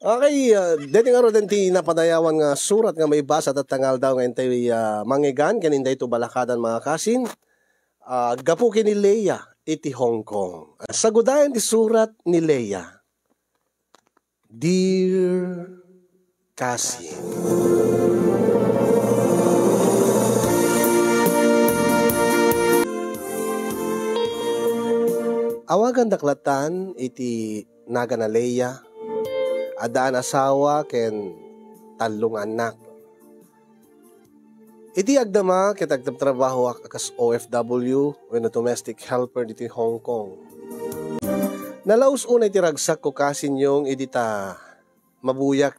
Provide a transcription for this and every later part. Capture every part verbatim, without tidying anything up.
Okay, ah, deti ngaruden ti napadayawan nga surat nga maibasa tatta nga aldaw nga intay, ah, mangigan ken intay to balakadan, mga kasin. Ah, gapu ken ni Leia iti Hong Kong. Sagudayen ti surat ni Leia. Dear Kasin. Awagandak latan iti nagana Leia. Addaan asawa ken tallo nga annak. Iti agdama ket agtratrabahoak a kas O F W wenno domestic helper ditoy Hong Kong. Nalaus unay ti ragsakko, Kasin Yong, idi ta mabuyak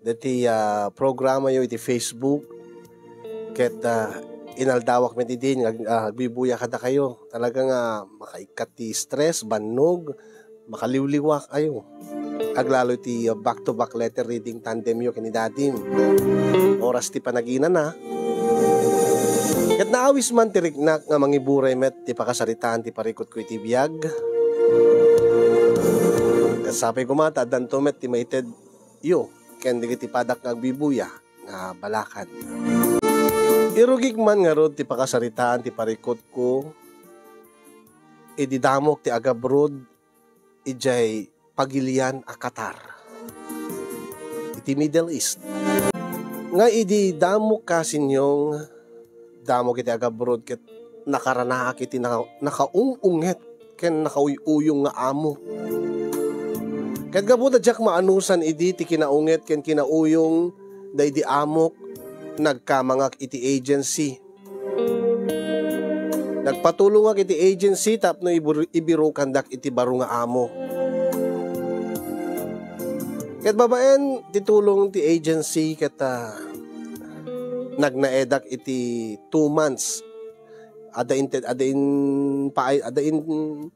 deti, ah, programayo iti Facebook. Ket, ah, inaldawak met idin nga ag-, ah, agbibuya kadakayo. Talaga nga makaikkat ti stress, bannog, makaliwliwak ayo. Aglalo ti, uh, back-to-back letter reading tandemyo ken ni Dadim. Oras ti panaginana. Ket naawis man ti riknak nga mangiburay met ti pakasaritaan ti parikutko iti biag. Ket sapay koma ta addanto met ti maitedyo ken dagiti padak nga agbibuya nga balakad. Irugik man ngarud ti pakasaritaan ti parikutko idi damok ti agabroad idiay pagilian a Qatar, iti Middle East. Nga idi damok, Kasin Yong, damok iti agabroad ket nakaranaak iti naka-, nakaung-unget ken nakauy-uyong nga amo. Ket gapu ta diak maanusan idi ti kinaunget ken kinauyong daydi amok, nagkamangak iti agency. Nagpatulongak iti agency tapno ibur-, ibirukandak iti baro nga amo. Ket babaen ti tulong ti agency ket, ah, nagnaedak iti two months. Adda in-, adda in-, paay-, adda in-,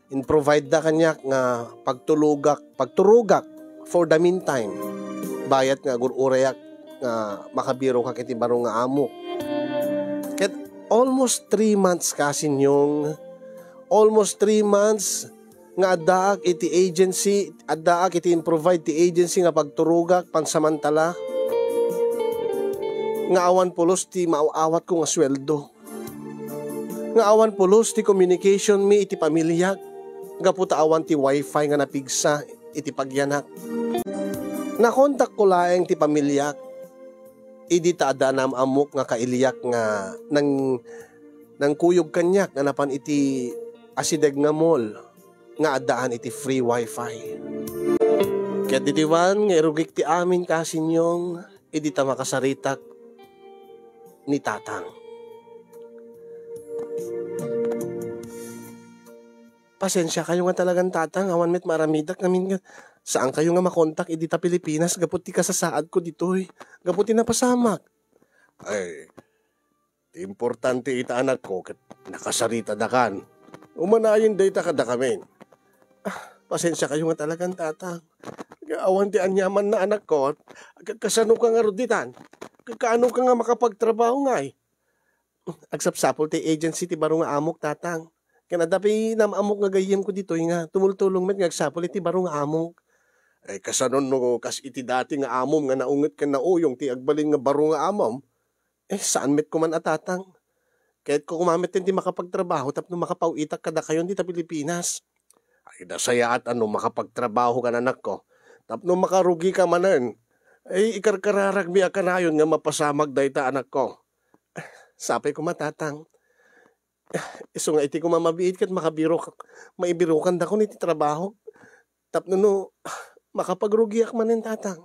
in-provide da kaniak nga pagtulogak, pagturogak for the meantime. Bayat nga agur-urayak nga makabirokak iti baro nga amok. Ket almost three months, Kasin Yong, almost three months nga addaak iti agency, addaak iti in-provide ti agency nga pagturogak pansamantala nga awan pulos ti maaw-awatko nga sueldo. Nga awan pulos ti communication mi iti pamiliak, gapu ta awan ti wifi nga napigsa iti pagyanak. Nakontakko laeng ti pamiliak idi ta adda naam-ammok nga kailiak nga nang-, nangkuyog kaniak nga napan iti asideg nga mall nga addaan iti free wifi. Ket ditoy man nga irugik ti amin, Kasin Yong, idi ta makasaritak ni Tatang. Pasensiakayo nga talagan, Tatang, awan met maaramidak ngamin nga saankayo nga makontak idi ta Pilipinas gapu ti kasasaadko ditoy, gapu ti napasamak. Ay, ti importante ita, anakko, ket nakasarita dakan. Umanayen dayta kadakamin. Ah, pasensiakayo nga talagan, Tatang. Nga awan ti aniamanna, anakko, ket kasano ka ngarud ditan? Ket kaano ka nga makapagtrabaho ngay? Agsapsapul ti agency ti baro nga amok, Tatang. Ken adda pay naam-ammok nga gayyemko ditoy nga tumultulong met nga agsapul iti baro nga amok. Ay, kasano no kas iti dati nga amom nga naunget ken nauyong ti agbalin nga baro nga amom? Eh, saan met koman a, Tatang. Kayatko koma met ti makapagtrabaho tapno makapaw-itak kadakayon dita Pilipinas. Ay, nasayaat a no makapagtrabaho ka, anakko, tapno makarugi ka manen. Ay, ikarkararagmi a kanayon nga mapasamak dayta, anakko. Sapay koma, Tatang. Isu nga iti koma mabiit ket makabirok-, maibirokandakon iti trabaho. Tapno no, makapagrugiak manen, Tatang.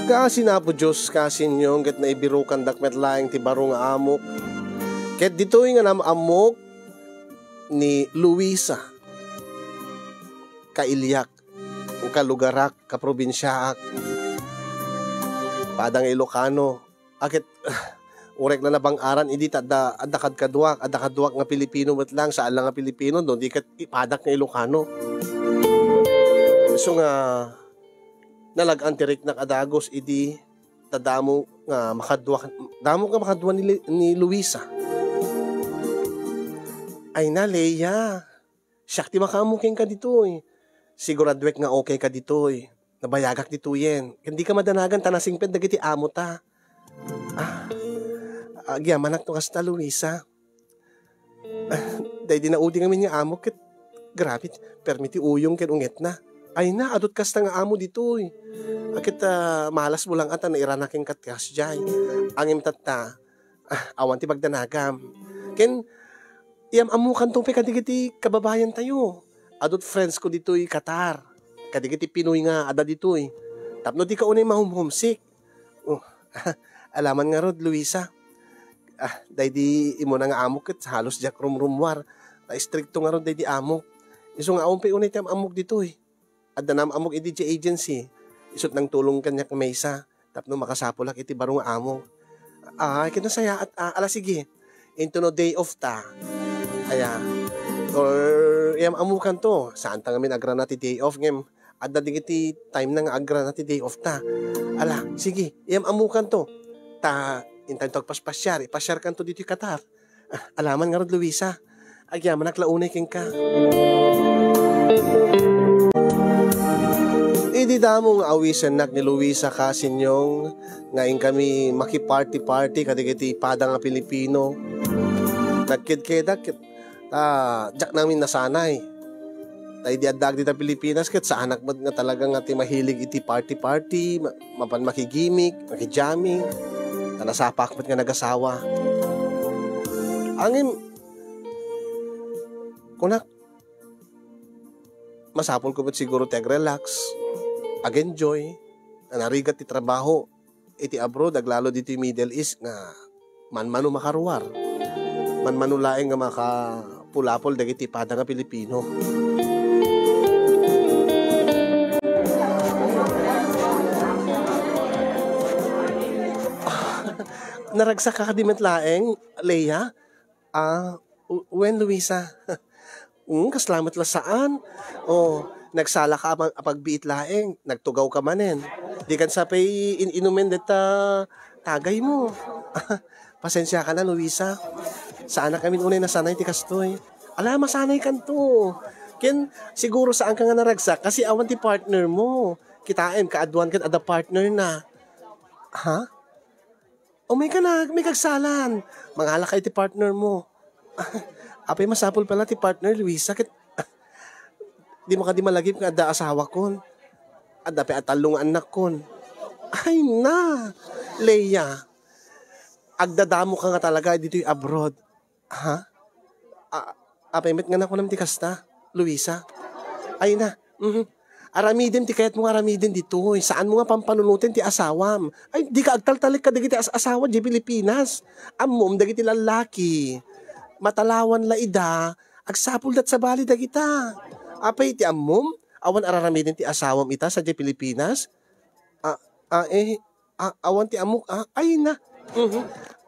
Kaasi ni Apo Dios, kaasi niyo, ket naibirokandak met laeng ti baro nga amok. Ket ditoy nga naam-ammok ni Luisa, kailiak, kalugarak, kaprobinsiaak, pada nga Ilocano. Aket, uray la nabang-aran idi ta adda, adda kadkaduak, adda kaduak nga Pilipino met lang, saan la nga Pilipino, no di ket ipadak nga Ilocano. Isu nga nalag-an ti riknak a dagus idi ta damo nga makadua, damo nga makadua ni Li-, ni Luisa. Ay na, Leia. Siak ti makaammo kenka ditoy. Siguraduek nga okay ka ditoy. Nabayagak ditoyen. Ken dika madanagan ta nasingpet dagiti amota. Ah, agyamanak no kasta, Luisa. Ah, daydi naudi ngamin nga amok ket grabe, permi ti uyong ken ungetna. Ay na, adut kasta nga amo ditoy. A ket, ah, malasmo lang a ta nairanaken ket kasdiay. Ngem tatta, ah, awan ti pagdanagam. Ken, iam-ammokanto pay kadagiti kababayantayo. Adut friends ko ditoy Qatar. Kadagiti Pinoy nga adda ditoy. Tapno dika unay mahumhomsik. Oh, alaman ngarud, Luisa. Ah, daydi imuna nga amok ket halos diak rumrummuar. Naistrikto ngarud daydi amok. Isu nga awan pay unay ti am-ammok ditoy. Adda nam-ammok idi diay agency. Isut' nangtulong kaniak maysa tapno makasapulak iti baro nga amok. Ay, ket nasayaat, ah, ala sige. Intono day off ta. Aya. Or, iam-ammokanto. Saan ta ngamin agrana ti day off, ngem adda dagiti time na nga agrana ti day off ta. Ala, sige, iam-ammokanto. Ta, intawto agpaspasiar, ipasiarkanto ditoy Qatar. Ah, alaman ngarud, Luisa. Agyamanak la unay kenka. Idi damo nga awisennak ni Luisa Casinyong nga inkami makiparty-party kadagiti pada nga Pilipino, nagkedkedak ket, ah, diak ngamin nasanay. Ta idi addaak dita Pilipinas ket saanak met nga talaga nga ti mahilig iti party-party, ma-, mapan makigimik, makijamming, ta nasapaak met nga nagasawa. Ngem, kunak, masapulko met siguro ti agrelax, agenjoy, a narigat ti trabaho. Iti abroad, aglalo ditoy Middle East nga manmano makaruar. Manmano laeng nga makapulapol dagiti pada nga Pilipino. Naragsak ka kadi met laeng, Lea? Ah, w-, wen, Luisa? Mm, kasla met la saan. Oh, nagsala ka a pag-, a pagbiit laeng, nagtugaw ka manen. Di kan sapay in-inumen deta tagay mo. Pasensia ka na, Luisa. Saanak amin unay nasanay ti kastoy. Ala, masanay kanto. Ken, siguro saan ka nga naragsak kasi awan ti partner mo. Kitaem, kaaduan ken adda partner na. Ha? Umay ka na, may kagsalan. Mangala ka iti partner mo. Apay masapul pala ti partner, Luisa, ket dimo kadi malagip nga adda asawakon. Adda pay a tallo nga annakkon. Ay na, Lea, agdadamo ka nga talaga ditoy abroad. Ha? A-, apay met nga nakunam ti kasta, Luisa? Ay na, mhm. Aramidem ti kayatmo nga aramiden ditoy. Saanmo nga pampanunoten ti asawam. Ay, dika agtaltalek kadagiti as-asawa diay Pilipinas. Ammom dagiti lallaki. Matalawan la ida. Agsapulda sabali dagita. Apay ti ammom? Awan araramiden ti asawam ita sadiay Pilipinas? A-, a-, eh, A-, awan ti ammok, a-, ay na. Mhm.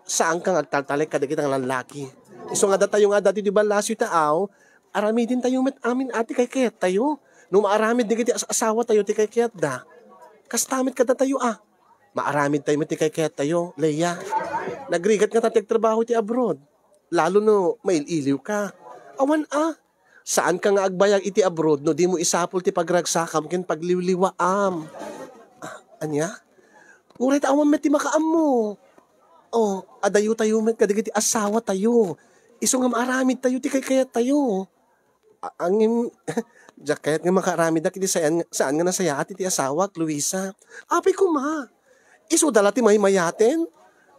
Saanka nga agtaltalek kadagita nga lallaki. Isu nga datayo nga adda ditoy ballasiw ta, aw, aramidentayo met amin a ti kaykayattayo. No maaramid dagiti as-, asawatayo ti kaykayatda, kasta met kadatayo a. Maaramidtayo met ti kaykayattayo, Lea. Nagrigat nga ta ti agtrabaho iti abroad. Lalo no mail-iliw ka. Awan a. Saanka nga agbayag iti abroad no dimo isapul ti pagragsakam ken pagliwliwaam. Ah, ania? Uray ta awan met ti makaammo. Oh, adayotayo met kadagiti asawatayo. Isu nga maaramidtayo ti kaykayattayo. A-, angin, diak kayat nga makaaramidak iti saan, saan nga nasayaat iti asawak, Luisa. Apay koma, isuda la ti maymayaten?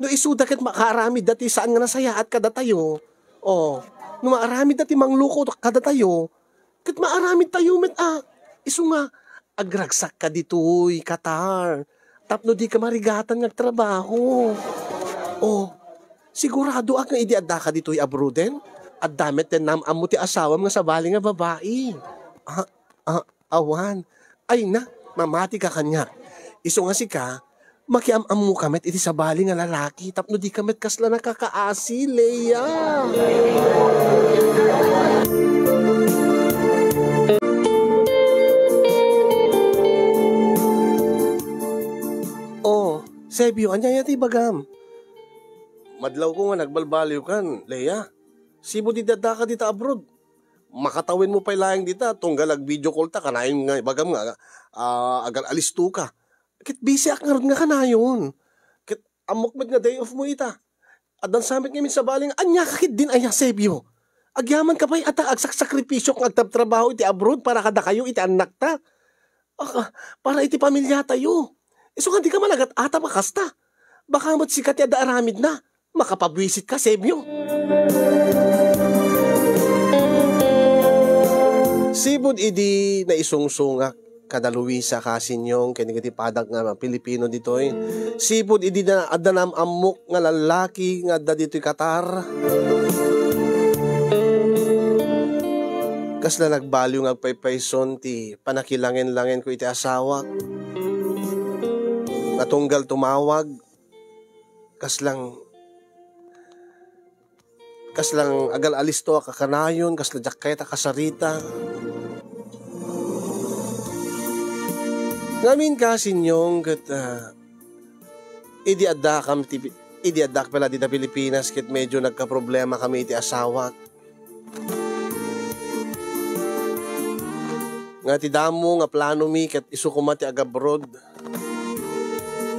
No isuda ket makaaramidda ti saan nga nasayaat kadatayo. Oh, no maaramidda ti mangluko kadatayo, ket maaramidtayo met a. Isu nga, agragsakka ditoy, Qatar. Tapno dika marigatan nga agtrabaho. Oh, siguradoak nga idi addaka ditoy abrooden, adda met ti nam-ammo ti asawam nga sabali nga babai. Ah, ah, awan. Ay na, mamatika kaniak. Isu nga sika, makiam-ammoka met iti sabali nga lalaki tapno dika met kasla nakakaasi, Lea. Oh, Sebio, ania aya ti ibagam? Madlawko nga nagbalbaliwkan, Lea. Sipud idi addaka dita abroad, makatawen mo pay laeng dita, tunggal ag-video call ta, kanayon nga ibagam nga, ah, agal-alisto ka. Ket busy ak ngarud nga kanayon. Ket ammok met nga day off mo ita. Addan sa met ngamin sabali nga, ania ka ketdin aya, Sebio? Agyaman ka pay ata agsaksakripisio nga agtabtrabaho iti abroad para kadakayo iti annakta. Ah, para iti pamiliatayo. Isu nga dika man agat-atap a kasta. Baka met sika ti adda aramidna. Makapabwisit ka, Sebio. Sipud idi naisungsongak kada Luisa Casinyong ken dagiti padak nga Pilipino ditoy. Sipud idi na, adda naam-ammok nga lallaki nga adda ditoy Qatar. Kasla nagbaliw nga agpaypayson ti panakilangen-langenko iti asawak. Natunggal tumawag, kaslang, kaslang agal-alisto a kakanayon, kasla diak kayat a kasarita. Ngamin, Casinyong, ket, ah, idi addakam ti, idi addak pala dita Pilipinas, ket medyo nagkaproblema kami iti asawak. Nga ti damo nga plano mi ket isu koma ti agabroad.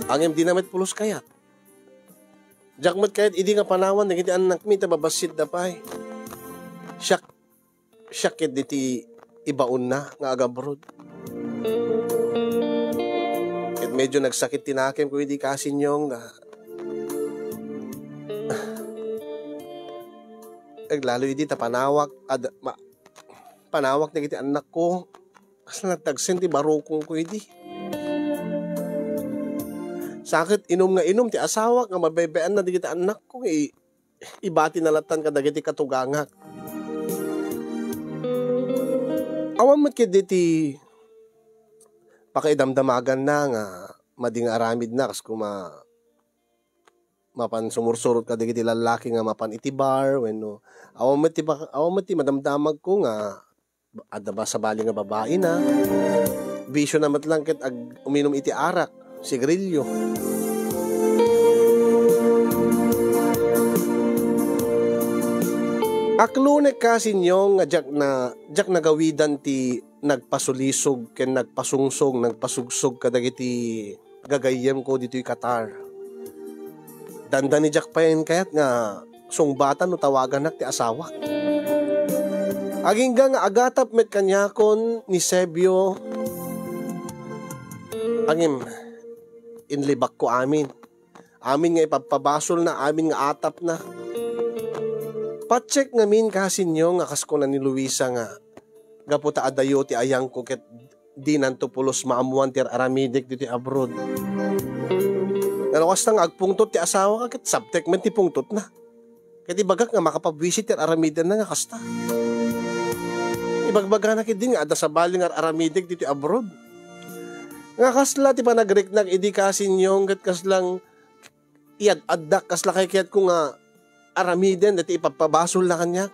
Ngem dina met pulos kayat. Diak met kayat idi nga panawan dagiti annakmi ta babassit da pay. Siak, siak ket diti ibaonna nga agabroad. Ket medyo nagsakit ti nakemko idi, Casinyong, nga aglalo idi ta panawak, ad-, ma-, panawak dagiti annakko. Kasla nagtagsen ti barukongko idi. Sa ket inum nga inum ti asawak nga mabaybayanna dagiti annakko nga i-, ibatina lattan kadagiti katugangak. Awan met ketdi ti pakaidamdamaganna nga madi nga aramidna kas kuma mapan sumursurot kadagiti lallaki nga mapan iti bar wenno awan met ti bak-, awan met ti madamdamagko nga adda ba sabali nga babaina. Bisiona met lang ket ag-, uminum iti arak, sigarilyo. Aklonek, Casinyong, nga diak na, diak nagawidan ti nagpasulisog ken nagpasungsong, nagpasugsog kadagiti gagayyemko ditoy Qatar. Dandani diak pay kayat nga sungbatan no tawaganak ti asawak. Agingga nga agatap met kaniakon ni Sebio, ngem inlibakko amin. Amin nga ipabpabasolna, amin nga atapna. Patsek ngamin, Casinyong, nga kas kuna ni Luisa nga gapu ta adayo ti ayangko ket dinanto pulos maammoan ti ar-aramidek ditoy abroad. Nga no kasta nga agpungtot ti asawak ket sabtek met ti pungtotna. Ket ibagak nga makapabwisit ti ar-aramidenna nga kasta. Ibagbagana ketdi nga adda sabali nga ar-aramidek ditoy abroad. Nga kasla ti panagriknak idi, Casinyong, ket kaslang iyad-addak kasla kayatko nga aramiden dagiti ipabpabasolna kaniak.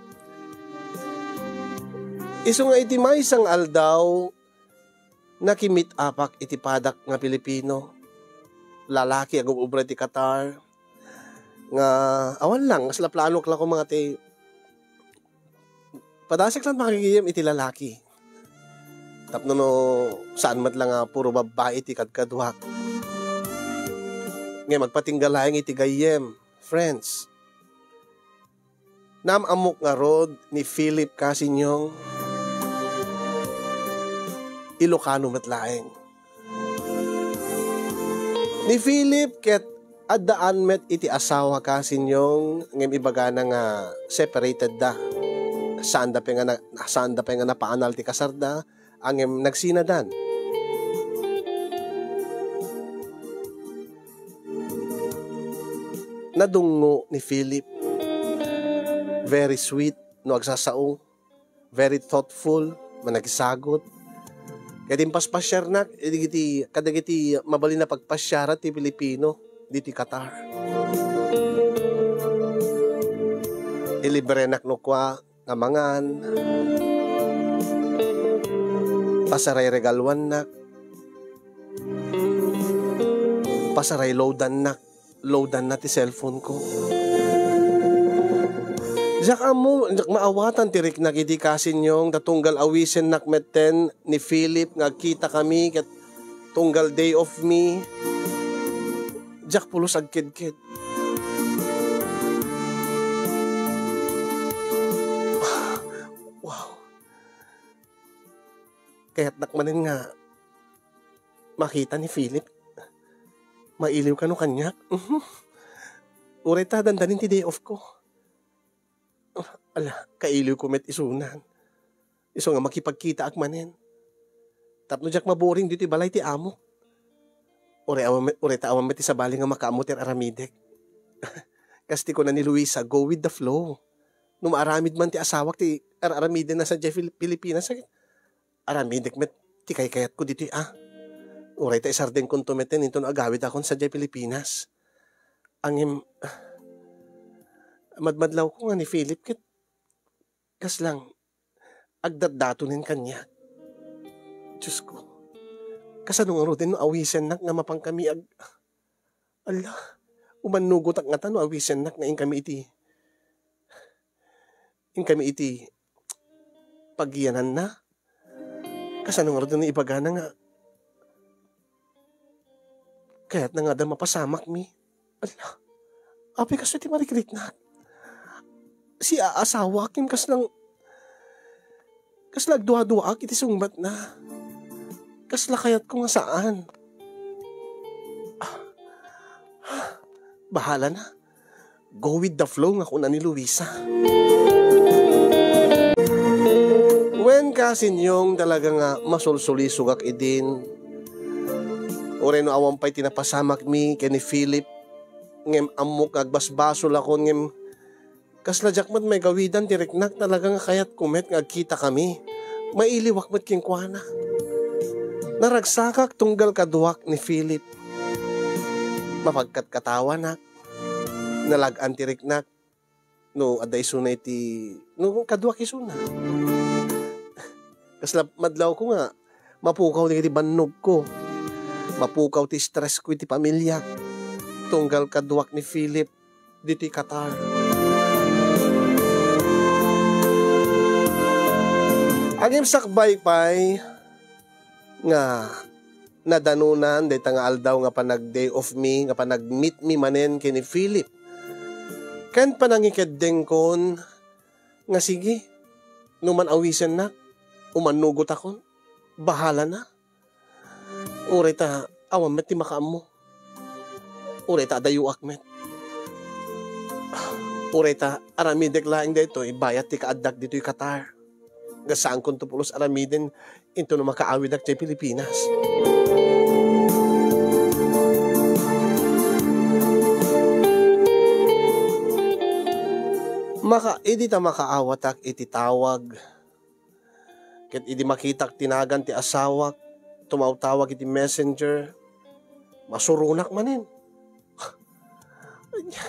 Isu nga iti maysa nga aldaw, nakimit-apak iti padak nga Pilipino, lalaki, agub-ubra iti Qatar, nga awan lang, kasla planok la koma nga ti padasek lang makagigim iti lalaki. Tapno no saan met la nga puro babbai ti kadkaduak. Ngem agpatingga laeng iti gayyem, friends. Naam-ammok ngarud ni Philip Casinyong, Ilocano met laeng. Ni Philip ket addaan met iti asawa, Casinyong, ngem ibagana nga separated da. Saanda pay nga na-, saanda pay nga napaanal ti kasarda, ngem nagsinadan. Nadungngo ni Philip. Very sweet no agsasao. Very thoughtful, manakisagut. Ket impaspasiarnak, dagiti, kadagiti mabalin a pagpasiaran ti Pilipino ditoy Qatar. Ilibrenak no kua nga mangan, pasarayregaluannak, pasarayloadannak, loadanna ti cellphone ko. Diak ammo, diak maawatan ti riknak idi kasinyong, ta tunggal awisennak metten ni Philip nga agkitakami ket tunggal day off mi, diak pulos agkedked. Wow. Kayatnak manen nga makita ni Philip. Mailiw kano kaniak. Mhm. Uray ta dandanin ti day off ko. Ala, kailiwko met isunan. Isu nga makipagkitaak manen. Tapno diak maburing ditoy balay ti amok. Uray awan met, uray ta awan met ti sabali nga makaammo ti ar-aramidek. Kas ti kuna ni Luisa, "Go with the flow." No maaramid man ti asawak ti ar-aramidenna sadiay Fil-, Pilipinas, aramidek met ti kaykayatko ditoy a. Uray ta isardengkonto metten inton agawidakon sadiay Pilipinas. Ngem, madmadlawko nga ni Philip ket kasla agdatdatonen kaniak. Diosko, kasano ngaruden no awisennak nga mapankami ag-, ala, umannugotak ngata no awisennak nga inkami iti, inkami iti pagyananna? Kasano ngaruden no ibagana nga kayatna nga adda mapasamakmi? Ala, apay, kastoy ti marikriknak. Siaasawak, ngem kasla, kasla agduaduaak iti sungbatna. Kasla kayatko nga saan. Ah, bahala na. Go with the flow nga kuna ni Luisa. Wen, kasinyong, talaga nga masulsulisogak idin. Uray no awan pay ti napasamakmi ken ni Philip, ngem ammok nga agbasbasolakon, ngem kasla diak met maigawidan ti riknak, talaga nga kayatko met nga agkitakami. Mailiwak met kenkuana. Naragsakak tunggal kaduak ni Philip. Mapagkatkatawanak. Nalag-an ti riknak. No adda isuna iti, no kaduak isuna. Kasla madlawko nga mapukaw dagiti bannogko. Mapukaw ti stressko iti pamiliak. Tunggal kaduak ni Philip ditoy Qatar. Agimsakbay pay nga nadanonan dayta nga aldaw nga panag-day off mi, nga panag-meet mi manen ken ni Philip. Ken panangikeddengkon nga, sige, no man awisennak, umannugotakon, bahala na. Uray ta awan met ti makaammo. Uray ta adayoak met. Uray ta aramidek laeng daytoy bayat ti kaaddak ditoy Qatar. Nga saankonto pulos aramiden intono makaawidak diay Pilipinas. Maka-, idi ta makaawatak iti tawag, ket idi makitak ti nagan ti asawak, tumawtawag iti messenger, masuronak manen. Ania,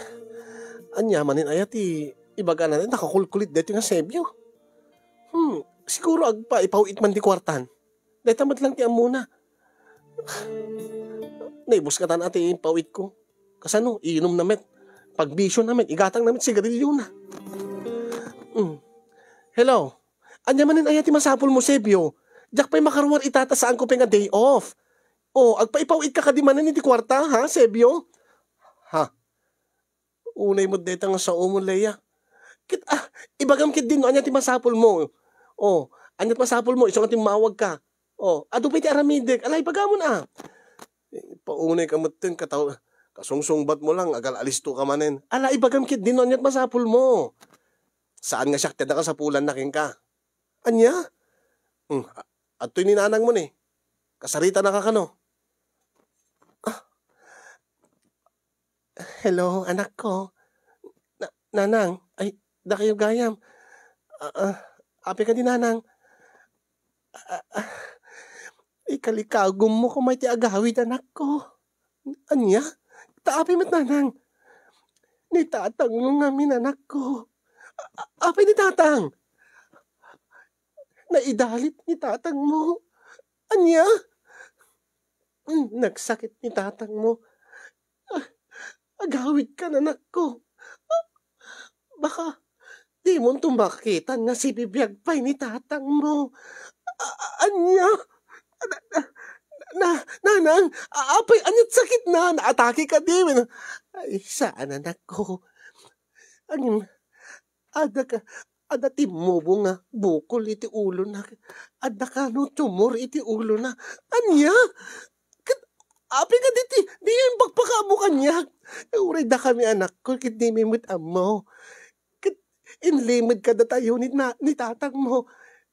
ania manen aya ti ibagana, nakakulkulit daytoy nga Sebio? Hmm, siguro agpaipaw-it man ti kuartan. Dayta met lang ti ammona. Naibus katan a ti impaw-itko. Kasano, iinumna met. Pagbisiona met, igatangna met sigarilio na. Hmm. Hello? Ania manen aya ti masapulmo, Sebio? Diak pay makaruar ita ta saanko pay nga day off. O, agpaipaw-itka kadi manen iti kuarta, ha, Sebio? Ha? Unay met dayta nga saomon, Lea. Ket, ah, ibagam ketdi no ania ti masapulmo. O, ania ti masapulmo, isu nga timmawagka. O, adu pay ti aramidek. Ala, ibagamon a. Paunayka metten, kataw-, kasungsungbatmo lang, agal-alistoka manen. Ala, ibagam ketdi no ania ti masapulmo. Saan nga siak ti adda kasapulanna kenka. Ania? Hmm, a-, adtoy ni nanangmo ni. Kasaritanaka kano? Ah. Hello, anakko. Na-, nanang, ay, dakayo gayam. Ah, ah, apay kadi, nanang? Ah, ah, ikalikagummo koma iti agawid, anakko. Ania? Ta apay met, nanang? Ni tatangmo ngamin, anakko. A-, a-, apay ni tatang? Naidalit ni tatangmo. Ania? Mm, nagsakit ni tatangmo. Ah, agawidka, anakko. Ah, baka Dimonto makitan nga sibibiag pay ni tatangmo. A-, a-, ania? Na, na, nanang, a-, apay, aniat sakitna? Naatake kadi? Ay, saan, anakko. Ngem, adda ka, adda timmubo nga bukol iti ulona. Adda kano tumor iti ulona. Ania? Ket, apay nga di ti, di impakpakaammo kaniak? Uray dakami, anakko, ket dimi met ammo. Ket inlimed kadatayo ni na-, ni tatangmo.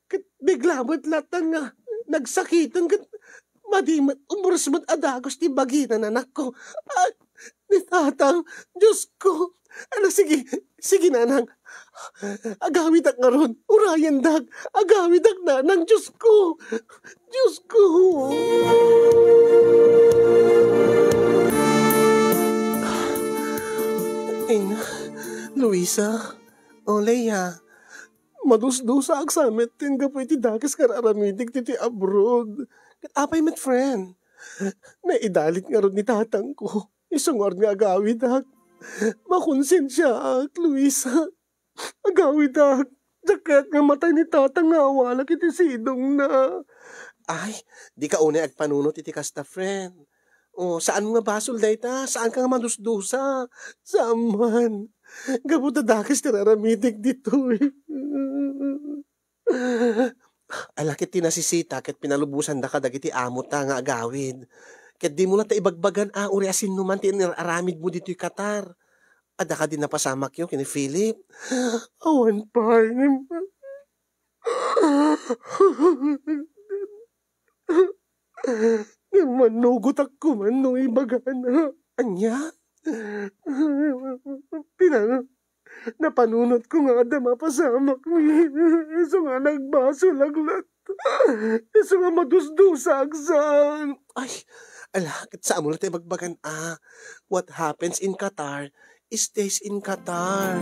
Ket bigla met latta nga nagsakiten ket madi met, umores met a dagus ti bagina, anakko. Ay, ni tatang, Diosko. Ala, sige, sige, nanang. Agawidak ngarud, urayendak. Agawidak, nanang, Diosko. Diosko. Ina, Luisa, o Lea, madusdusaak sa metten gapu iti dakes nga ar-aramidek ditoy abroad. Ket apay met, friend? Naidalit ngarud ni tatangko. Isu ngarud nga agawidak. Makonsensiaak, Luisa. Agawidak. Diak kayat nga matay ni tatang nga awalak iti sidongna. Ay, dika unay agpanunot iti kasta, friend. O, saan nga basol dayta? Saanka nga madusdusa? Saan man. Gapu ta dakes ti ar-aramidek ditoy. Ala ket ti nasisita ket pinalubosanda kadagiti amota nga agawid. Ket dimo latta ibagbagan a uray a sinno man ti inar-aramidmo ditoy Qatar. Adda kadi napasamakyo ken ni Philip? Awan pay, ngem, ngem mannugotak koma no ibagana. Ania? Pinan-, napanunotko nga adda mapasamakmi. Isu nga nagbasolak latta. Isu nga madusdusaak saan. Ay, ala, ket saan mo latta ibagbagan a, what happens in Qatar stays in Qatar.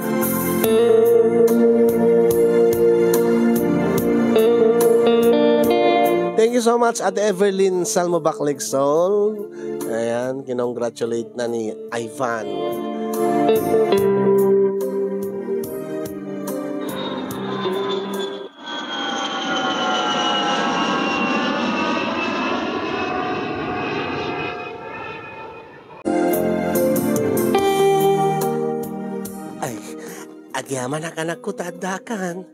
Thank you so much, Ate Everlyn Salmo Baclegsol. Ayan, kinongratulate na ni Ivan. Ay, agyamanak, anakko, ta addakan.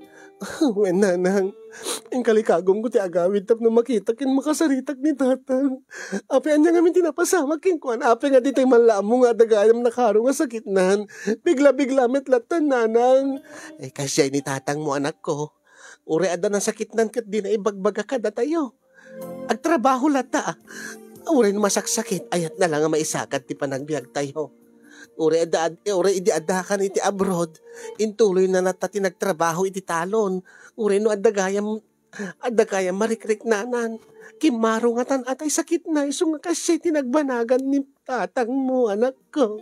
Wen, nanang, inkalikagumko ti agawid tapno makitak ken makasaritak ni tatang. Apay, ania ngamin ti napasamak kenkuana? Apay nga ditay man la ammo nga adda gayam nakaro nga sakitnan? Bigla-bigla met lattan, nanang. Eh, kasiay ni tatangmo, anakko. Uray adda nasakitnan ket dina ibagbaga kadatayo. Agtrabaho latta, ah. Uray no masaksakit, ayatna la nga maisagad ti panagbiagtayo. Uray adda ad-, uray idi addakan iti abroad, intuloyna latta ti nagtrabaho iti talon. Uray no adda gayam, adda gayam marikriknanan. Kimmarungatan a tay sakitna isu nga kasiay ti nagbanagan ni tatangmo, anakko.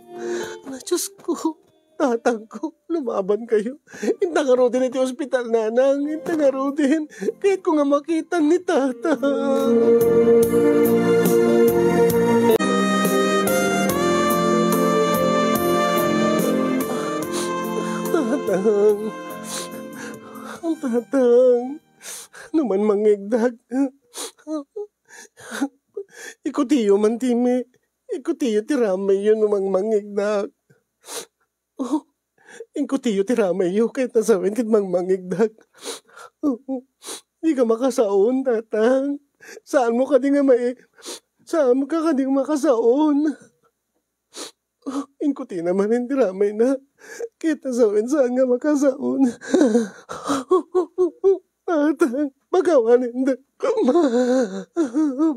Ala, Diosko. Tatangko, lumabankayo. Inta ngaruden iti ospital, nanang. Inta ngaruden. Kayatko nga makitan ni tatang. Tatang. Tatang. No mangngegdak. Ikutiyo man ti mi-, ikutiyo ti ramayyo no mangngegdak. Oh, inkutiyo ti ramayyo, ket ta sawen ket mangmangegdak. Dika makasaon, tatang. Saanmo kadi nga mai-, saanka kadi makasaon? Oh, inkutina manen ti ramayna, ket ta sawen saan nga makasaon. Tatang, pakawanendak koma.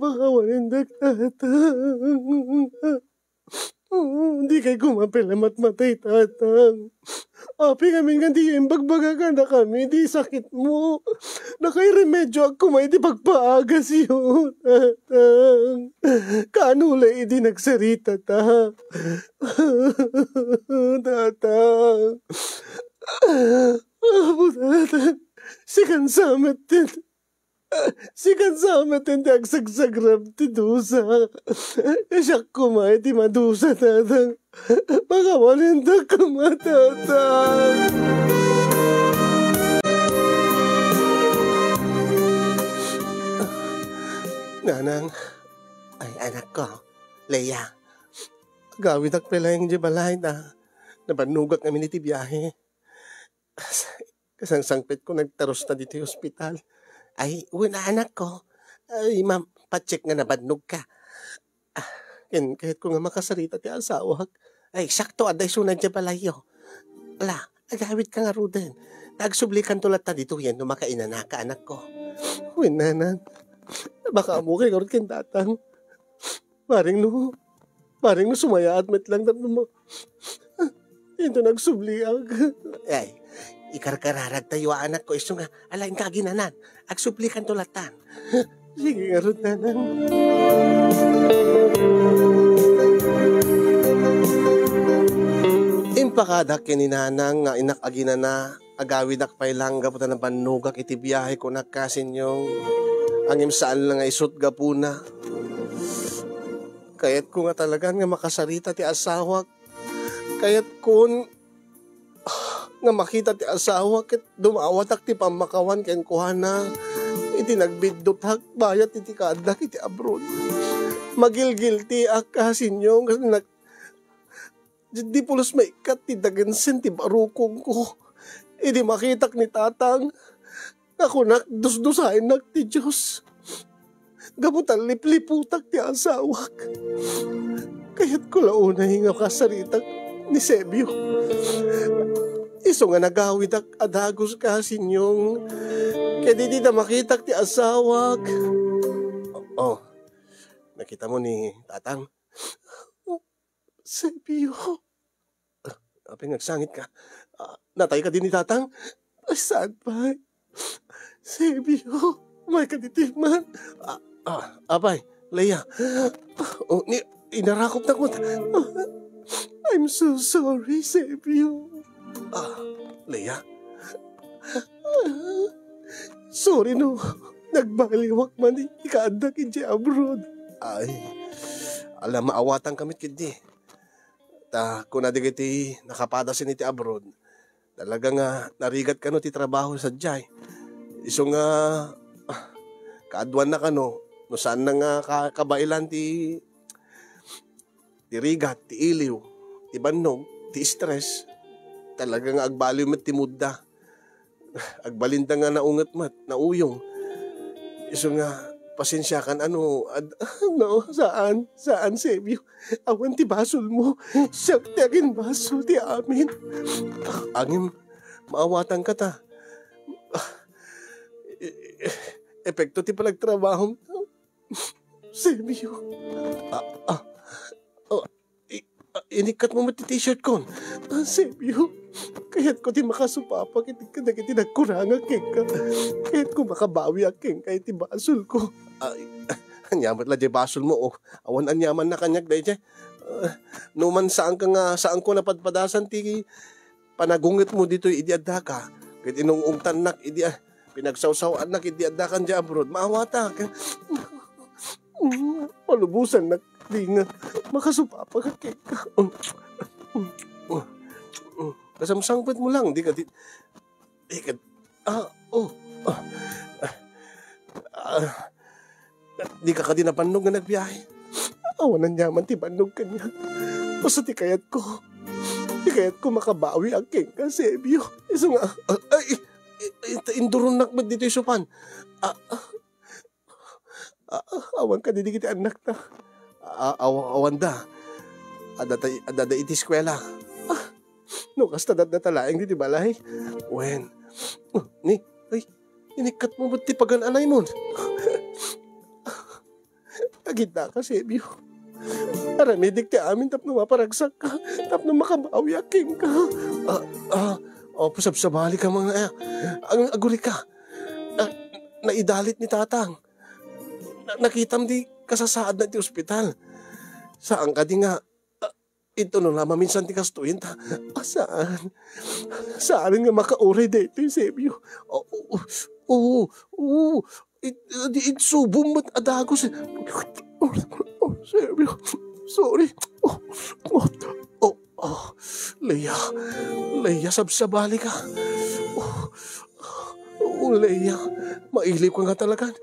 Pakawanendak, tatang. Oh, dikay koma pay la matmatay, tatang. Apay ngamin nga diyo imbagbaga kadakami ti sakitmo? Nakairemedioak koma iti pagpaagasyo, tatang. Kaano la idi nagsaritata? Tatang. Apo, tatang. Sikan sa met ti Sikan sa met ti agsagsagrap ti dusa. Siak koma iti madusa, tatang. Pakawanendak koma, tatang. Nanang, ay, anakko, Leia, agawidak pay laeng idiay balay ta nabannogak ngamin iti biahe. Kas-, kasangsangpetko nagtarusta ditoy ospital. Ay, wen, anakko. Ay, ma'am, pa-check nga nabannogka. Ah, ken kayatko nga makasarita ti asawak. Ay, sakto, adda isuna idiay balayyo. Ala, agawidka ngaruden. Ta agsublikanto latta ditoyen no makainanaka, anakko. Wen, nanang, makaammo kay ngarud ken tatang. Bareng no, bareng no sumayaat met lang tapno ma-, Inton agsubliak. Ay, ikarkararagtayo, anakko, isu nga, ala, inka aginanan. Agsublikanto latan. Sige ngarud, nanang. Impakadak ken ni nanang nga innak aginana, agawidak pay lang gapu ta nabannogak iti biahe, kunak, Kasinyong. Ngem saan la nga isut gapuna. Kayatko nga talagan nga makasarita ti asawak. Kayatkon nga makita ti asawa ket dumawatak ti pammakawan kenkuana iti nagbiddutak bayat iti kaaddak iti abroad. Magilgiltiak, Kasinyong, nga nag-, di pulos maikkat ti dagensen ti barukongko. Idi makitak ni Tatang, nga kunak, dusdusaennak ti Dios. Gapu ta lipliputak ti asawak. Kayatko la unay nga kasaritak ni Sebio. Isu nga nagawidak a dagus, Kasinyong. Ket idi da makitak ti asawak. Oh, nakita mo ni Tatang? Sebio. Apay nga agsangit ka? Ah, natay ka din ni Tatang? Ay, saan pay? Sebio, may ka ditoy man. Ah, ah, apay, Leia. Oh, ni, inarakop na ko. I'm so sorry, Sebio. Ah, Leia. Sorry no nagbaliwak man ikaaddak idiay abroad. Ay, ala, maawatan kami ketdi. Ta kuna dagiti nakapadasen iti abroad, talaga nga narigat kano ti trabaho sadiay. Isu nga, ah, kaaduanna kano, no saanna nga ka-, kabaelan ti, ti rigat, ti iliw, ti bannog, ti stress, talaga nga agbaliw met ti moodda. Agbalinda nga naunget met, nauyong. Isu nga, pasensiakan, ano, ad-, no, saan, saan, Sebio. Awan ti basolmo. Siak ti aginbasol ti amin. Ngem, maawatanka ta. Epekto ti panagtrabahom. Sebio. Ah, ah. Oh, i-, ah, inikkatmo met ti t-shirt kon. Ah, Sebio, kayatko ti makasupapak iti kadagiti nagkurangak kenka. Kayatko makabawiak kenka iti basolko. Ay, ania met la diay basolmo, oh. Awan aniamanna kaniak daydiay. Ah, no man saanka nga, saanko napadpadasan ti panagungetmo ditoy idi addaka, ket inung-ungtannak idi, ah, pinagsawsaw-annak idi addaka idiay abroad, maawatak. Malubosannak di nga makasupapak kenka. Kasamsangpetmo lang, di ka di, di ka, ah, oh, ah, ah, Dika kadi nabannog nga nagbiahe? Awan aniaman ti bannog kaniak. Basta ti kayatko, ti kayatko makabawiak kenka, Sebio. Isu nga, ah, ay, i-, i-, induronnak met ditoy supan. Ah, ah, ah, awan kadi dagiti annakta? Ah, aw-, awanda. Adda ta-, adda iti eskuela. Ah, no kasta, adda ta laeng ditoy balay. Wen. Ni, ay, Inikkatmo met ti pagan-anaymo. Agiddaka, Sebio. Aramidek ti amin tapno maparagsakka, tapno makabawiak kenka. Ah, ah, oh, pasabsabalika, mga, ah, ang agurika. Ah, naidalit ni Tatang. Na-, nakitam di kasasaadna iti ospital. Saan kadi nga, ah, Intono la maminsan ti kastoyen ta, ah, saan. Saan nga makauray daytoy, Sebio. Oo, oo, oo. It-, di insubom met a dagus. Oh, Sebio. Sorry. Oh, oh, oh, oh. Leia. Leia, sabsabalika. Oh, oh, Leia. Mailiw ka nga talagan.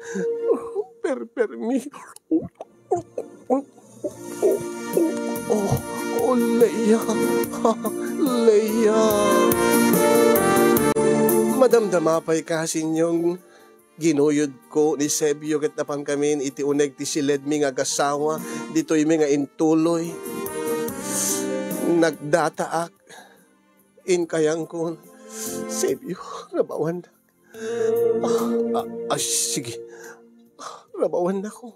Perpermi. Oh, oh, oh, oh, oh, Leia. Leia. Madamdama pay kasi inyong ginuyodko ni Sebio ket napankamin iti uneg ti siledmi nga agasawa, ditoymi nga intuloy. Nagdataak. Inkayangkon, Sebio, rabawannak. Ah, ah, ah, sige. Rabawannakon.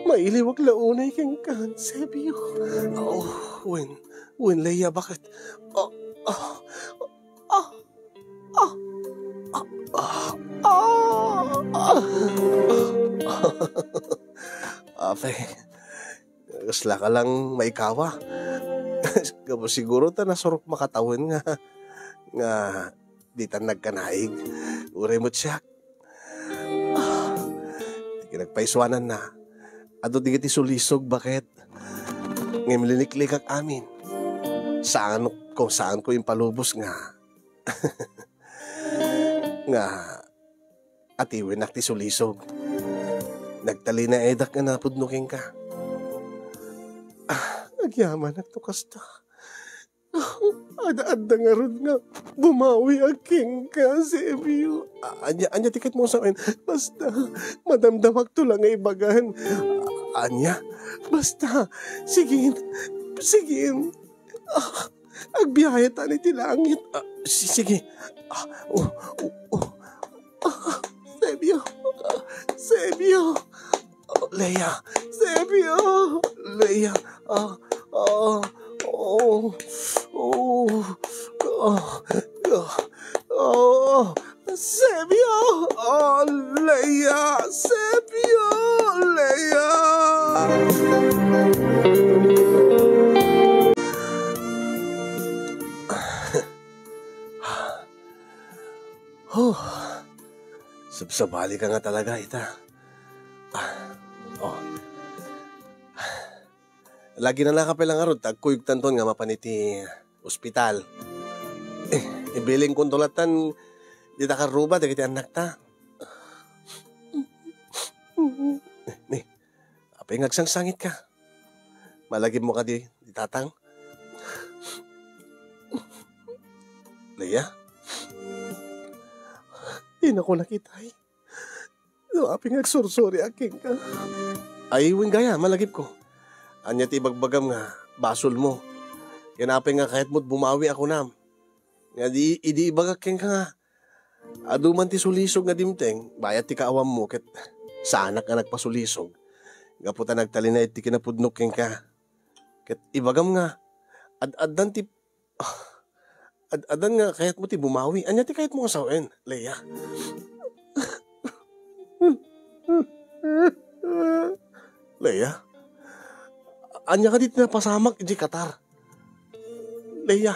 Mailiwak la unay kenka, Sebio. Oh, wen, wen, Leia, bakit? Ah, ah, ah, ah, ah, ah, ah. Apay, kasla ka lang maikawa. Gapu siguro ta nasurok makatawen nga, nga ditan nagkanaig. Uray met siak. Ah, ti kinagpaisuananna, adu dagiti sulisog, baket. Ngem liniklikak amin. Saan, kung saan ko impalubos nga, nga atiwennak ti sulisog. Nagtalinaedak nga napudno kenka. Ah, agyamanak no kasta. Ad-adda ngarud nga bumawiak kenka, Sebio. A-, ania, ania ti kayatmo a sawen? Basta, madamdamakto la nga ibagan. A-, ania? Basta, sige, sige. Ah, agbiayatan iti langit. Ah, si-, sige. Ah, oh, oh, oh. Ah, Sebio. Ah, Sebio. Leia, Sebio, Leia, ah, ah, oh, oh, ah, ah, ah, Sebio, ah, Leia, Sebio, Leia. Huh. Sabsabali ka nga talaga ita. Ah, oh. Lagi na nakapay lang ngarud ta agkuyogtanton nga mapan iti ospital. Eh, ibilin konto latan dita karruba dagiti annakta. Ni, apay nga agsangsangit ka? Malagipmo kadi, di tatang? Leia? Di na ko nakitay. No, apay nga agsursoriak kenka. Ay, wen gayam, malagipko. Ania ti ibagbagam nga basolmo? Ken apay nga kayatmo ti bumawi a kunam? Nga di, idi ibagak kenka nga, adu man ti sulisog nga dimteng, bayat ti kaawammo, ket saanak nga nagpasulisog. Gapu ta nagtalinaed ti kinapudnok kenka. Ket ibagam nga, ad-addan ti, ah, ad-addan nga kayatmo ti bumawi. Ania ti kayatmo nga sawen, Leia? Leia? Ania kadi ti napasamak idiay Qatar? Leia?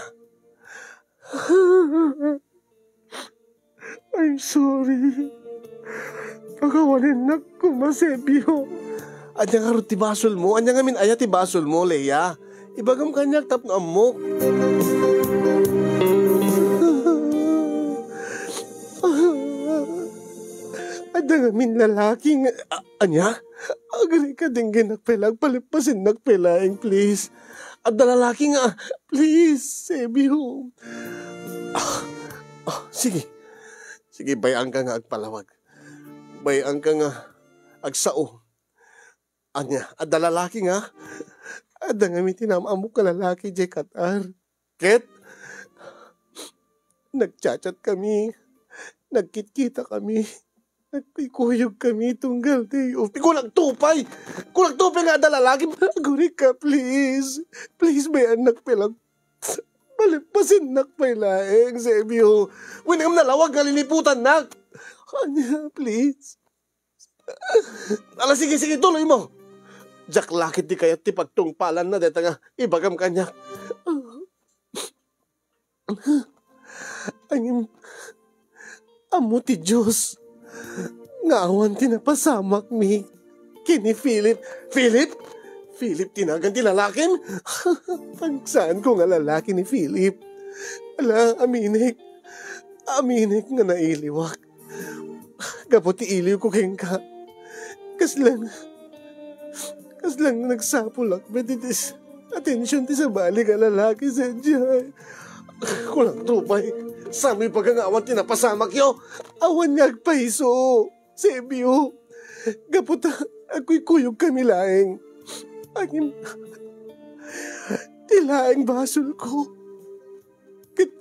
I'm sorry. Pakawanennak koma, Sebio. Ania ngarud ti basolmo? Ania ngamin aya ti basolmo, Leia? Ibagam kaniak tapno ammok. Adda ngamin lalaki nga, a-, ania? Agrika, denggennak pay la, agpalippasennak pay laeng, please. Adda lalaki nga, please, Sebio. Ah, ah, sige. Sige, bay-angka nga agpalawag. Bay-angka nga agsao. Ania, adda lalaki nga? Adda ngamin ti naam-ammok nga lalaki idiay Qatar. Ket nagchat-chat kami, nagkitkita kami, nagkuykuyog kami tunggal ti, o, kunakto pay! Kunakto pay nga adda lalaki! Agurika, please! Please, bay-annak pay la. Palippasennak pay laeng, Sebio. Wen, ngem nalawag nga liniputannak. Ania, please? Ala, sige, sige, tuloymo. Diak la ketdi kayat ti pagtungpalanna dayta nga ibagam kaniak. Ngem, ammo ti Dios nga awan ti napasamakmi ken ni Philip. Philip? Philip ti nagan ti lalakim? Pagsaanko nga lalaki ni Philip. Ala, aminek. Aminek nga nailiwak gapu ti iliwko kenka. Kaslang, kaslang nagsapulak met iti s-, atension ti sabali nga lalaki sadiay. Kunakto pay, saan ibaga nga awan ti napasamakyo? Awan nga agpayso, Sebio. Gapu ta agkuykuyogkami laeng. Ngem ti laeng basolko ket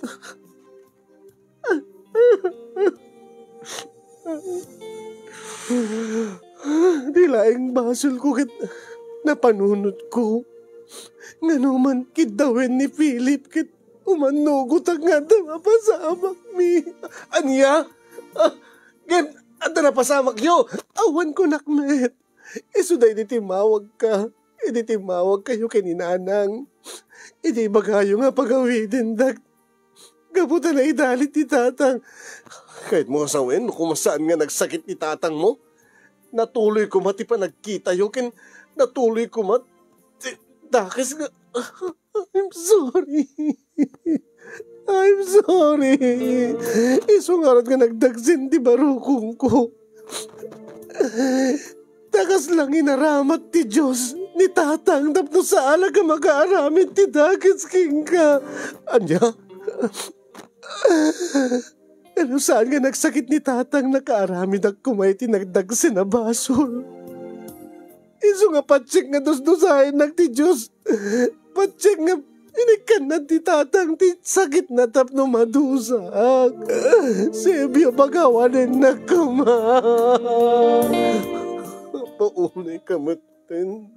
Di laeng basolko ket napanunotko. Nganoman kiddawen ni Philip ket umannugotak nga adda mapasamakmi. Ania? Ah, ngem adda napasamakyo? Awan kunak met. Isu daydi timmawagka. Idi timmawagkayo ken ni Nanang. Idi ibagayo nga pagawidendak. Gapu ta naidalit ni Tatang. Kayatmo nga sawen no koma saan nga nagsakit ni Tatangmo? Natuloy koma ti panagkitayo ken natuloy koma ti dakes nga, I'm sorry. I'm sorry. Isu ngarud nga nagdagsen ti barukongko. Ta kasla nga inaramat ti Dios ni Tatang tapno saan a makaaramid ti dakes kenka. Ania? Pero saan nga nagsakit ni Tatang, nakaaramidak koma iti nagdagsen a basol. Isu nga patse nga dusdusaennak ti Dios. Patse nga inikkannad ti Tatang ti sakitna tapno madusaak. Sebio, pakawanennak koma. Paunay ka met,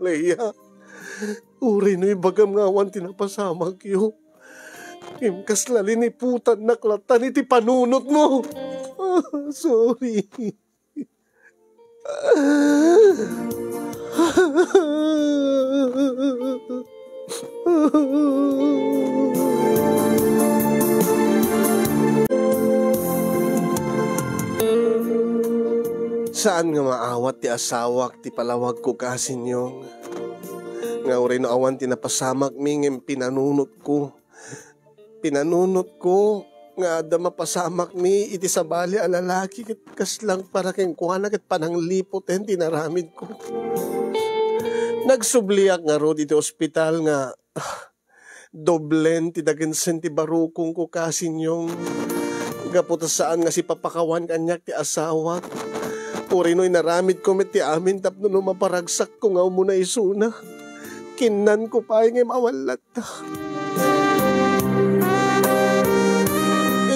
Leia. Uray no ibagam nga awan ti napasamakyo. Ngem kasla liniputannak latta iti panunotmo. Sorry. Saan nga maawat ti asawak ti palawagko, Kasinyong, nga uray no awan ti napasamakmi ngem pinanunotko. Pinanunotko nga adda mapasamakmi iti sabali a lalaki ket kaslang para kenkuana ket pananglipoten ti inaramidko. Nagsubliak ngarud iti ospital nga, ah, doblen ti dagensen ti barukongko, Kasinyong. Gapu ta saan nga sipapakawan kaniak ti asawak. Uray no inaramidko met ti amin tapno no maparagsakko nga umuna isuna. Kinnanko pay ngem awan latta.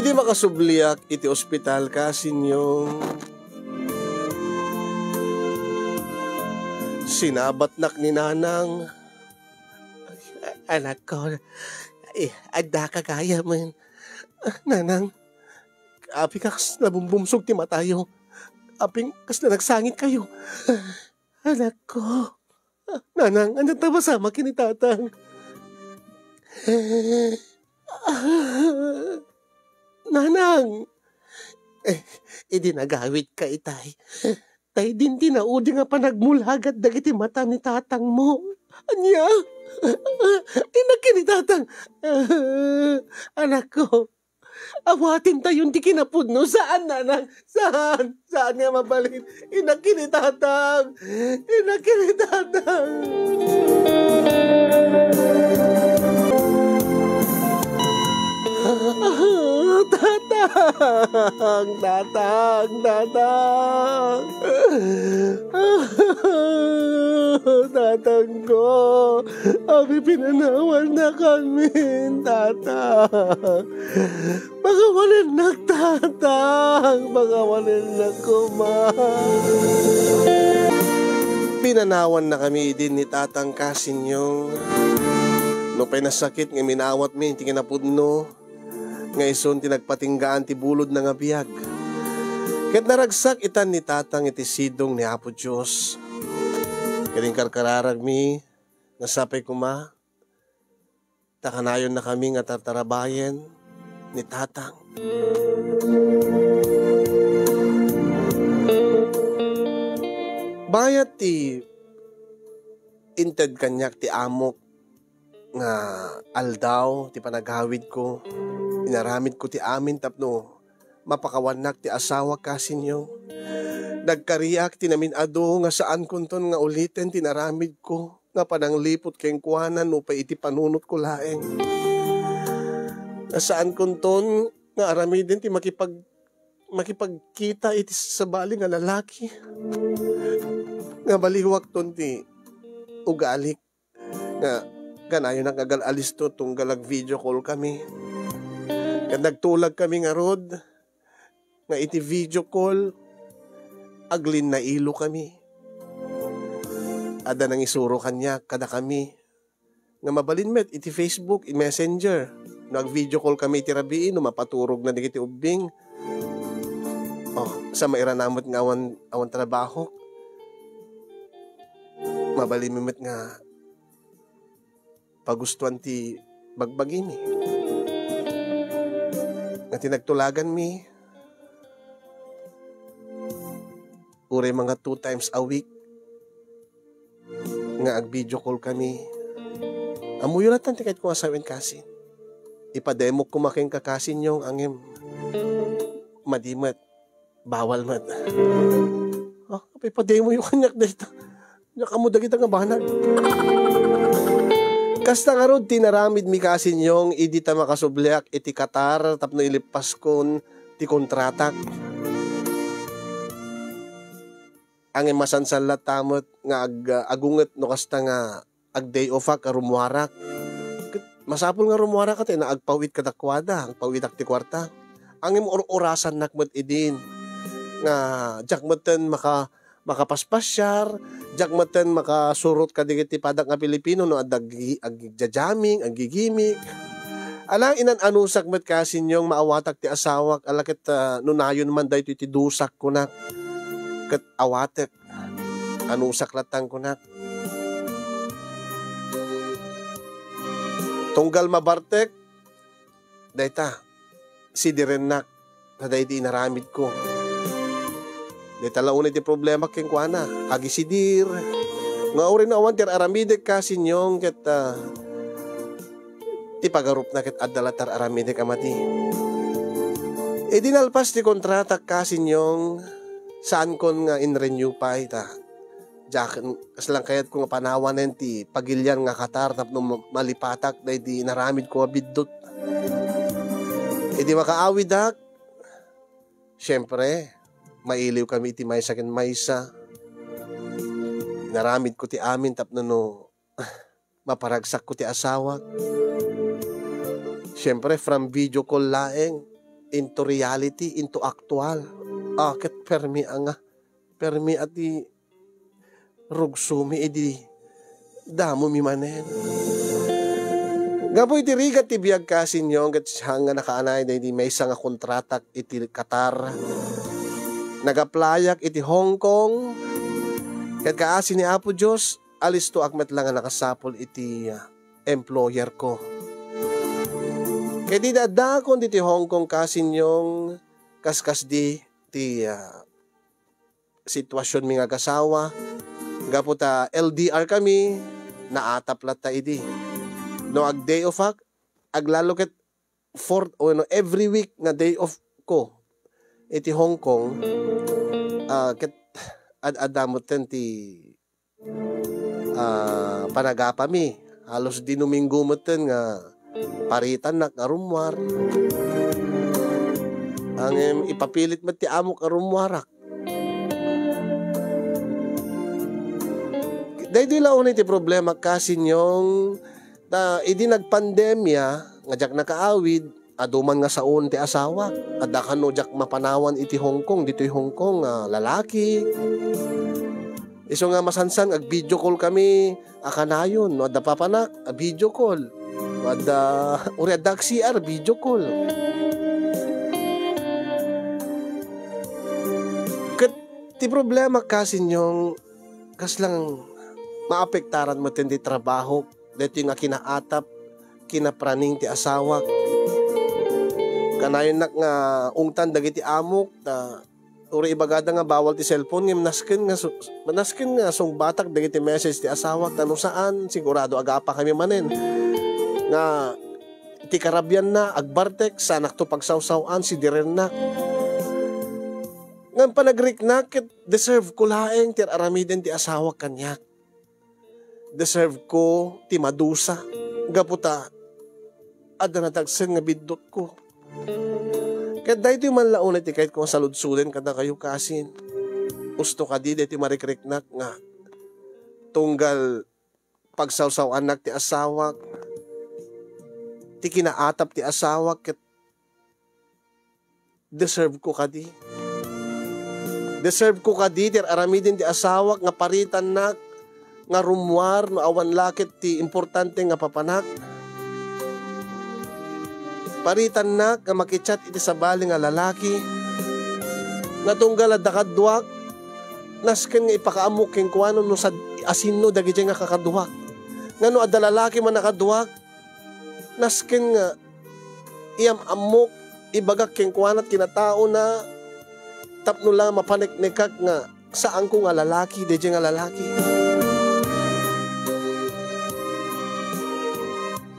Idi makasubliak iti ospital, Kasinyong, sinabatnak ni Nanang. Anakko, eh, addaka gayamen. Nanang, apay kas nabumbumsog ti matayo? Apay kasla nagsangitkayo? Anakko. Nanang, ania ta masamak ken ni Tatang? Nanang! Eh, idi nagawidka itay, tay din ti naudi nga panagmulagat dagiti mata ni tatangmo. Ania? Innak ken ni Tatang. Anakko, awatintayon ti kinapudno. Saan, Nanang? Saan? Saan nga mabalin? Innak ken ni Tatang! Innak ken ni Tatang! Ah, Tatang! Tatang! Tatang! Tatang ko! Apay pinanawannakami, Tatang? Pakawanennak, Tatang! Pakawanennak koma! Pinanawannakami idin ni Tatang, Kasinyong. Nupay nasakit nga minawatmi iti kinapudno, nga isun ti nagpatinggaan ti bulodna nga biag. Ket naragsak itan ni Tatang iti sidong ni Apo Dios. Ket inkarkararagmi, nasapay koma, ta kanayonnakami nga tartarabayen ni Tatang. Bayat ti inted kaniak ti amok nga aldaw ti panagawidko, inaramidko ti amin tapno mapakawannak ti asawak, kasinyong. Nagkariak ti namin-adu nga saankonton nga uliten ti naramidko nga panangliput kenkuana nupay iti panunotko laeng. Nga saankonton nga aramiden ti makipag-, makipagkita iti sabali nga lalaki nga baliwakton ti ugalik. Nga kanayonak nga agal-alisto tunggal ag-video call kami. Ket nagtulag kami ngarud nga iti video call, aglinnailo kami. Adda nangisuro kaniak kadakami nga mabalin met iti Facebook, i-Messenger. No ag-video call kami iti rabii, no mapaturogna dagiti ubbing. Oh, sa mairana met nga awan, awan trabaho. Mabalinmi met nga pagustuan ti bagbagimi. Nga ti nagtulaganmi, uray mga two times a week nga ag-video call kami. Ammoyo latta ti kayatko nga sawen, kasin. Ipademok koma kenka, kasinyong, ngem madi met. Bawal met. Ah, ipademoyo kaniak dayta. Diak ammo dagita nga banag. Kasta ngarud ti naramidmi, kasinyong, idi ta makasubliak iti Qatar tapno ilippaskon ti kontratak. Ngem masansan latta met nga ag-, agunget no kasta nga ag-day offak a rummuarak. Ket masapul nga rummuarak ket ta agpaw-it kadakuada, agpaw-itak ti kuarta. Ngem ur-urasannak met idin nga diak metten maka-, makapaspasyar, diak metten makasurot kadagiti padak nga Pilipino no adda ag-, agjajaming, aggigimik. Ala, inan-anusak met, kasinyong, maawatak ti asawak, ala ket, ah, no nayon man daytoy ti dusak, kunak. Ket awatek. Anusak latta, kunak. Tunggal mabartek, dayta, sidirennak kadaydi inaramidko. Dayta la unay ti problema kenkuana, agisidir. Nga uray no awan ti ar-aramidek, kasinyong, ket, ah, ti pagarupna ket adda la ti ar-aramidek a madi. Idi nalpas ti kontratak, kasinyong, saankon nga in-renew pay ta diak, kasla kayatko nga panawanen ti pagilian nga Qatar tapno ma-, malipatak daydi inaramidko a biddut. Idi makaawidak, siempre, mailiw kami iti maysa ken maysa. Inaramidko ti amin tapno no maparagsakko ti asawak. Siempre, from video call laeng, into reality, into actual. Ah, ket permi a nga, permi a ti rugsomi idi damomi manen. Gapu iti rigat ti biag, kasinyong, ket siak nga nakaanay daydi maysa nga kontratak iti Qatar. Nag-applyak iti Hong Kong, ket kaasi ni Apo Dios, alistoak met la nga nakasapul iti, ah, employer ko. Ket idi addaakon ditoy Hong Kong, kasinyong, kaskasdi ti, ah, sitwasionmi nga agasawa. Gapu ta L D R kami, naatap latta idi. No ag-day offak, aglalo ket fourth, o no, every week nga day off ko iti Hong Kong, ah, ket ad-adda metten ti, ah, panagapami. Halos di Domingo metten nga paritannak nga rummuar. Ngem ipapilit met ti amok a rummuarak. Daydi la unay ti problema, kasinyong, ta idi nagpandemia, nga diak nakaawid, adu man nga saon ti asawak. Adda kano diak mapanawan iti Hong Kong, ditoy Hong Kong, nga lalaki. Isu nga masansan, ag-video call kami, a kanayon, no adda papanak, a-video call. No adda, uray adda ag-C R, video call. Ket ti problema, kasinyong, kasla maapektaran metten ti trabaho, daytoy nga kinaatap, kinapraning ti asawak. Kanayonnak nga ungtan dagiti amok, ta uray ibagada nga bawal ti cellphone, ngem nasken nga su-, nasken nga sungbatak dagiti message ti asawak, ta no saan, sigurado agapa kami manen. Nga ti karabianna, agbartek, saanakto pagsawsaw-an, sidirennak. Ngem panagriknak ket deserve ko laeng ti ar-aramiden ti asawak kaniak. Deserve ko ti madusa gapu ta adda nadagsen nga biddutko. Ket daytoy man la unay ti kayatko nga saludsoden kadakayo, kasin. Usto kadi daytoy marikriknak nga tunggal pagsawsaw-annak ti asawak, ti kinaatap ti asawak, ket deserve ko kadi. Deserve ko kadi ti ar-aramiden ti asawak nga paritannak nga rummuar no awan la ket ti importante nga papanak. Paritannak nga makichat iti sabali nga lalaki nga tunggal adda kaduak, nasken nga ipakaammok kenkuana no sad-, asinno dagidiay nga kakaduak. Nga no adda lalaki man a kaduak, nasken nga iyam-ammok, ibagak kenkuana ti kinataona tapno la mapaneknekak nga saanko nga lalaki, daydiay nga lalaki.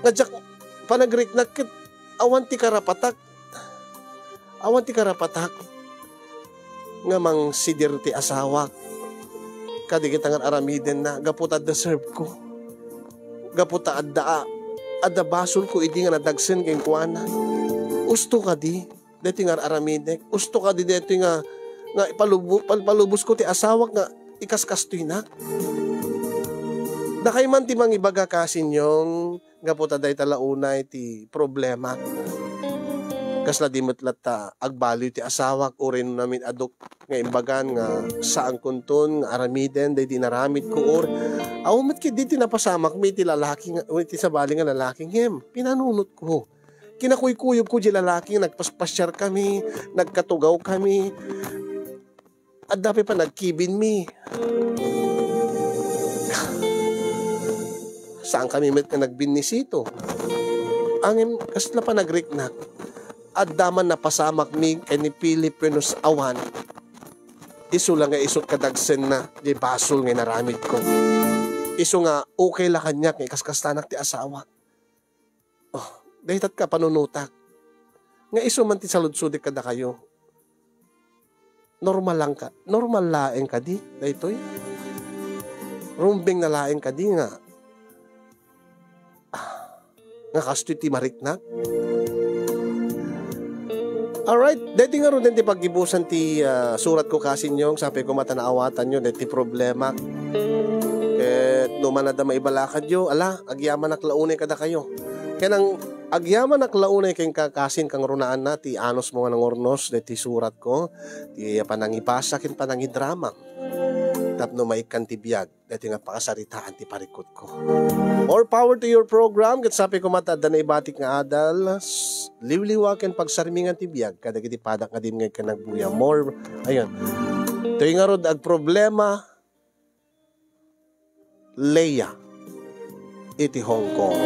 Nga diak panagriknak ket awan ti karapatak. Awan ti karapatak nga mangsidir ti asawak kadagita nga ar-aramidenna gapu ta deserve ko. Gapu ta adda, adda basolko idi nga nadagsen kenkuana. Usto kadi daytoy nga ar-aramidek. Usto kadi daytoy nga, nga ipalubo-, pal-, palubosko ti asawak nga ikaskastoynak. Dakay man ti mangibaga, kasin Yong, gapu ta dayta la unay ti problema. Kasla di met latta agbaliw ti asawak, uray no namin-adok nga imbagan nga saankonton nga aramiden daydi inaramidko, or awan met ketdi ti napasamakmi iti lalaki nga, iti sabali nga lalaki, ngem pinanunotko. Kinakuykuyogko di lalaki nga nagpaspasiar kami, nagkatugaw kami. Adda pay panagkibinmi. Saan kami met nga nagbinnisito. Ngem kasla panagriknak, adda man napasamakmi ken ni Philip wenno awan. Isu la nga isut' kadagsenna diay basol nga inaramidko. Isu nga okay la kaniak nga ikaskastanak ti asawak. Oh, daytat ka panunotak. Nga isu man ti saludsodek kadakayo. Normal lang ka, normal laeng kadi daytoy? Rumbeng na laeng kadi nga, ah, nga kastoy ti mariknak? Alright, daytoy ngaruden ti paggibusan ti, ah, suratko, kasin Yong, sapay koma ta naawatanyo daytoy problema. Ket no man adda maibalakadyo, ala, agyamanak la unay kadakayo. Ken ang agyamanak la unay kenka, kasin, kangrunaan na ti anusmo nga nangurnos daytoy suratko, ti panangibasa ken panangidrama tapno maikkan ti biag daytoy nga pakasaritaan ti parikutko. More power to your program. Ket sapay koma ta adda naibatik nga adal, s-, liwliwa ken pagsarmingan ti biag kadagiti padak nga dimngeg ken nagbuya. More, ayun. Toy ngarud agproblema, Leia iti Hong Kong.